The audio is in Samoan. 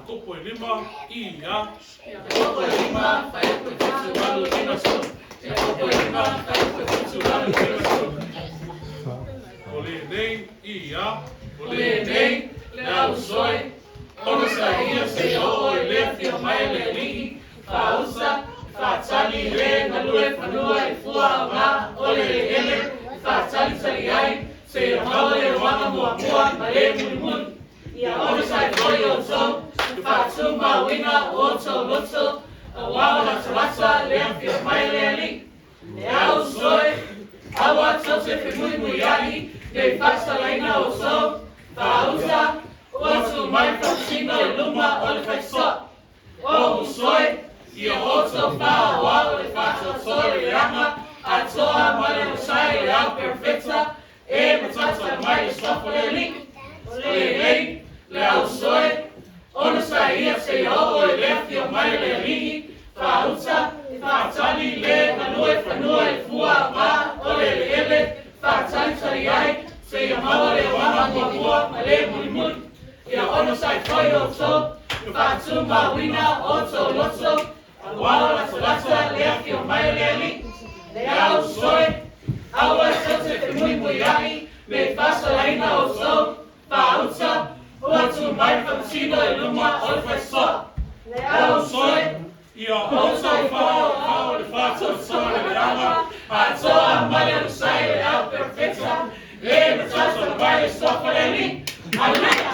Iakopo e lima, ia. Iakopo e lima, fuaiupu e 7, 8, 50. Iakopo e lima, fuaiupu e 7, 8, 50. O lenei, ia. O lenei, le au soe, onosai ia seia oo i le afio mai o le Alii, faausa, faatali le galue fanua i fua aoga o le eleele e faatalitali ai seia maua le ioaga muamua ma le mulimuli. Ia onosai foi outou e faatumauina o outou loto auā o latalata le afio mai o le Alii. Le au soe, aua tou te femuimuiai nei faasalaina outou, faausa, ua tu mai faamasino i luma o le faitotoa. O usoe, ia outou faaauau le faatoatoa i le leaga atoa ma le onosai i le au perofeta e matata mai le suafa o le Alii. O lenei, le au soe, onosai ia seia oo i le afio mai o le Alii, faauta, faatali le galue fanua i fua aoga o le eleele faatalitali ai seia maua le ioaga muamua ma le mulimuli. Ia onosai foi outou e faatumauina outou loto auā o latalata le afio mai o le Alii. Le au soe, aua tou te femuimuiai nei faasalaina outou, faauta, ua tu mai faamasino i luma o le faitotoa. Le au soe, Ia outou faaauau le faatoatoa i le leaga atoa ma le onosai i le au perofeta e matata mai le suafa o le Alii. Haleluia!